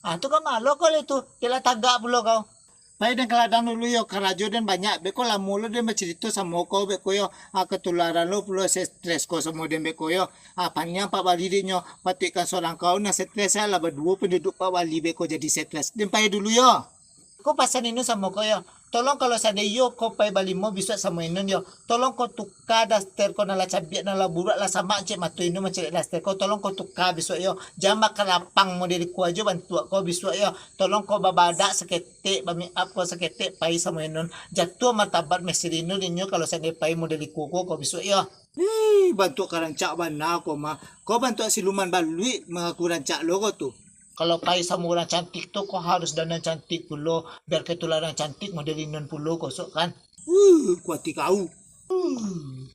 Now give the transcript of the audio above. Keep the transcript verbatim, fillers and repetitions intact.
Ah, tu kan malo kau lah tu. Kela tagak pulo kau. Pai den ka ladang dulu yo, karajo den banyak. Beko lamo lo den bacarito samo kau beko yo. Ah, katularan lo pulo stres ko samo den beko yo. Ah, paniang Pak Wali dek nyo. Patuikkan sorang kau nan stres, lah baduo panduduak Pak Wali beko jadi stres. Den pai dulu yo. Ko pasan ino samo kau yo. Tolong kalau seandai iyo kau pai balimo bisuak samo Inun yo, tolong kau tuka daster kau nan lah cabiak, nan lah buruak, lah samak cek mato Inun mancaliak daster kau, tolong kau tuka bisuak yo. Jan bakalapang model iko ajo bantuak kau bisuak yo. Tolong kau babadak saketek, ba-make up kau saketek, pai samo Inun. Jatuah martabat misteri Inun inyo kalau seandai pai model iko ko kau bisuak yo. Ih, bantuak ka rancak bana kau mah. Kau bantuak siluman baluik mangaku rancak lo kau tu. Kalau pai samo urang cantik tu, kau harus dandan cantik pulo, biar katularan cantik model Inun pulo kau sok kan. Uh, kuati kau. Uh.